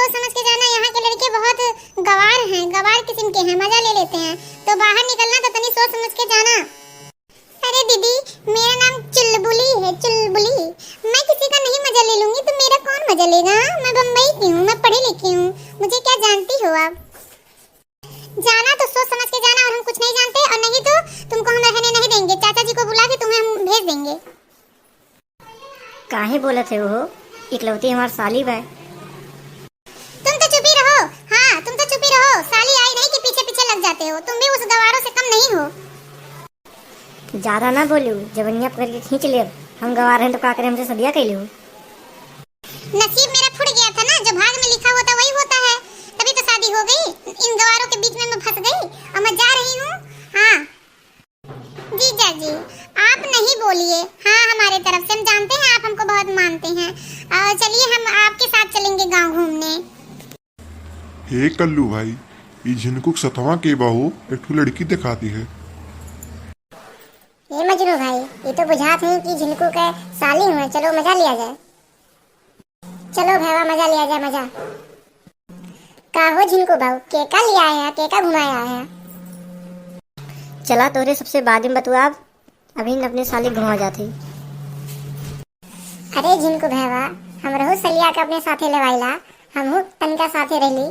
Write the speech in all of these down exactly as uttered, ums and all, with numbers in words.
सोच समझ के जाना, यहाँ के लड़के बहुत गवार हैं, गवार किस्म के हैं, मजा ले लेते हैं, तो बाहर निकलना तो तनी सोच समझ के जाना। अरे दीदी, मेरा नाम चुलबुली है, चुलबुली। मैं किसी का नहीं मजा ले लूंगी, तो मेरा कौन मजा लेगा? मैं बम्बई की हूँ, मैं पढ़ी लिखी हूँ, मुझे क्या जानती हो आप? जाना तो सोच समझ के जाना, और हम कुछ नहीं जानते, और नहीं तो तुमको हम रहने नहीं देंगे। चाचा जी को बुला के तुम्हें हम भेज देंगे। काहे बोलत है वो? इकलौती हमार साली बा। तुम तो चुप ही रहो। हाँ, तुम तो चुप ही रहो। साली आई नहीं कि पीछे पीछे लग जाते हो। तुम भी उस गवारों से कम नहीं हो। ज्यादा ना बोलू, जबनिया पकड़ के खींच लेब। हम गवार हैं तो का करे, हमसे सदिया कैले हो। नसीब मेरा फुट गया था ना, जो भाग में लिखा होता वही होता है, तभी तो शादी हो गई। इन गवारों के बीच में मैं फंस गई और मैं जा रही हूँ। हाँ जीजा जी, आप नहीं बोलिए, हाँ, हमारे तरफ से हम जानते हैं आप हमको बहुत मानते हैं। और चलिए, हम आपके साथ चलेंगे गाँव घूमने। हे कल्लू भाई, ई झिनकू के सथवा के बा हो? एक ठो लड़की देखाती है। ए मजनू भाई, ई तो बुझात है कि झिनकू के साली हुए। चलो मजा लिया जाए। चलो भैया, मजा लिया जाए, मजा। का हो झिनकू बाबू, के का लिया है, के का घुमाया है? चला, तोरे सबसे बाद में बतुआब, अभी अपने साली घुमा जाती। अरे झिनकू भैया, हमरहू सलिया के अपने साथे लेवाइला, हमहू तनका साथे रहली।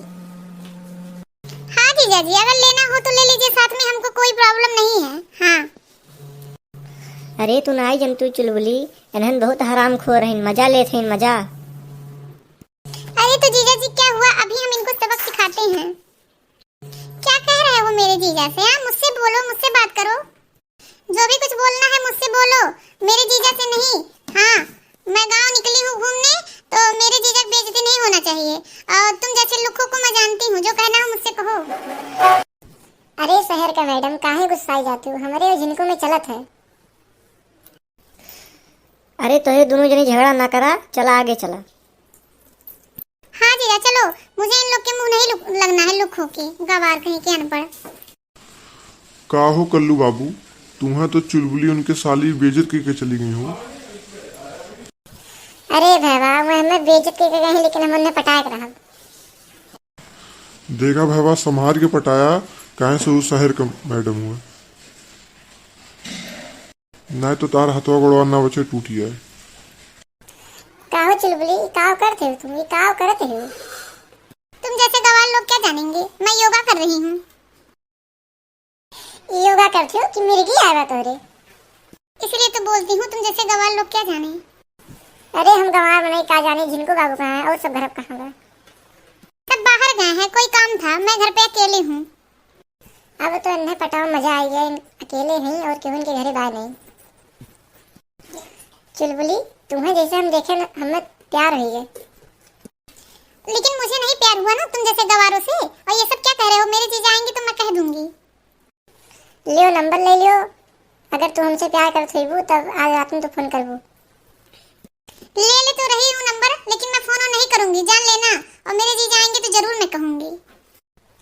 हाँ जीजा जी, अगर लेना हो तो ले लीजिए साथ में, हमको कोई problem नहीं है। हाँ। अरे तू नाई जनतू चुलबुली, एनहन बहुत हरामखोर हइन, मजा लेत हइन, मजा। अरे तो जीजा जी क्या हुआ, अभी हम इनको सबक सिखाते हैं। क्या कह रहे हो मेरे जीजा से? हाँ, मुझसे बोलो, मुझसे बात करो। जो भी कुछ बोलना है मुझसे बोलो, मेरे जीजा से नहीं। हाँ, मैं गांव निकली हूँ घूमने, तो मेरे जीजा की बेइज्जती नहीं होना चाहिए। और तुम जैसे लुखों को मैं जानती हूँ, जो कहना हो मुझसे कहो। अरे शहर का मैडम, काहे गुस्साई जाती हो? हमरे और झिनकू में चलत है। अरे तोहे दोनों जने झगड़ा ना करा, चला आगे चला। हाँ जीजा, चलो, मुझे इन लोग के मुंह नहीं लुक-, लगना है लुखों के, गवार कहीं के अनपढ़। का हो कल्लू बाबू, तुम्हें तो चुलबुली उनके साली बेइज्जत कइके चली गई हो। अरे भैया, वो हमें बेइज्जत कइके गई, लेकिन हम उन्हें पटाए के रहब। देखा भैया, संभार के पटाया, काहे से उ शहर का मैडम हुआ, नाहीं तो तार हथवा गोड़वा ना बचे टूट जाए। का हो चुलबुली, का करते हो तुम, ये का करते हो? तुम जैसे गवार लोग क्या जानेंगे, मैं योगा कर रही हूँ। योगा करती हो कि मिर्गी आवा तोरे? इसलिए तो बोलती हूँ, तुम जैसे गवार लोग क्या जाने। अरे हम गवार मनई का जाने, झिनकू बाबू कहाँ है और सब घर कहाँ गए? सब बाहर गए हैं, कोई काम था, मैं घर पे अकेली हूँ। अब तो इन्हें पटाओ, मजा आई गया, अकेले हैं और केहू इनके घरे बाय नहीं। चुलबुली, तुम्हें जैसे हम देखे न, हमें प्यार हो गए। लेकिन मुझे नहीं प्यार हुआ ना तुम जैसे गवारों से। और ये सब क्या कह रहे हो? मेरे जीजा आएंगे तो मैं कह दूंगी। लियो, नंबर ले लियो। अगर तू हमसे प्यार करत होइबू, तब आज रात में तू फोन करबू। ले ले तो रही हूँ नंबर, लेकिन मैं फोन नहीं करूंगी, जान लेना। और मेरे जीजा आएंगे तो जरूर मैं कहूंगी।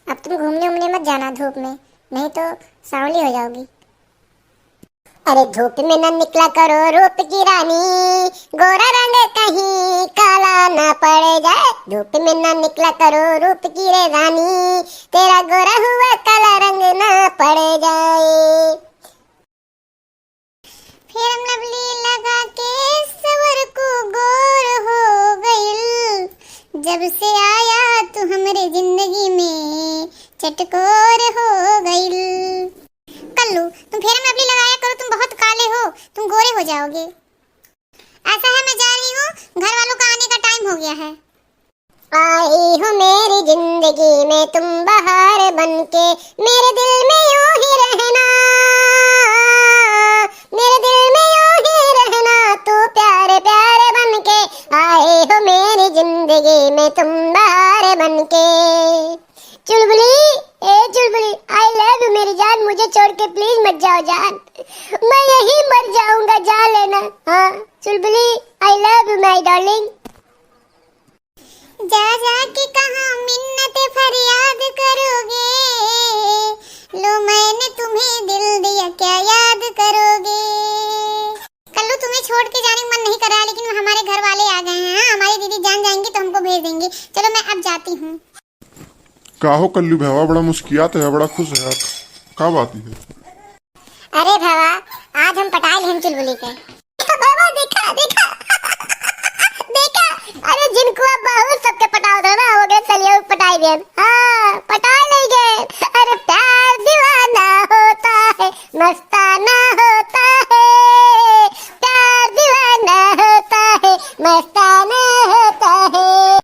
अब तुम घूमने उमने मत जाना धूप में, नहीं तो सांवली हो जाओगी। अरे धूप में ना निकला करो रूप की रानी, गोरा रंग कहीं काला ना पड़ जाए। धूप में ना निकला करो रूप की रे रानी, तेरा गोरा हुआ काला रंग ना पड़ जाए। Fair and Lovely लगा के सवर को गोर हो गइल, जब से आया तू हमरे जिंदगी में चटकोर हो गइल। कल्लू, तुम Fair and Lovely लगाया करो, तुम बहुत काले हो, तुम गोरे हो जाओगे। ऐसा है, मैं जा रही हूँ, घर वालों का आने का time हो गया है। आई हो मेरी जिंदगी में तुम बहार बनके, मेरे दिल में यूं ही रहना, मेरे दिल में यूं ही रहना, तू प्यारे प्यारे बनके। आए हो मेरी जिंदगी में तुम बहार बनके। चुलबुली, ए चुलबुली, I love you मेरी जान, मुझे छोड़ के please मत जाओ जान, मैं यहीं मर जाऊंगा, जा लेना। हाँ चुलबुली, I love you my darling। जा जा के कहाँ मिन्नत फरियाद करोगे, लो मैंने तुम्हें दिल दिया क्या याद करोगे। कल्लू, तुम्हें छोड़ के जाने का मन नहीं कर रहा है, लेकिन हमारे घर वाले आ गए हैं, हाँ, हमारी दीदी जान जाएंगी तो हमको भेज देंगी। चलो मैं अब जाती हूँ। काहो कल्लू भैया, बड़ा मुस्कियात है, बड़ा खुश है, का बात है? अरे भैया, आज हम पटाए लेहन चुलबुली के। भैया देखा, देखा, देखा। अरे जिनको अब बहुत सबके पटावत रहे ना, हो गए चलिए पटाई देन। हाँ।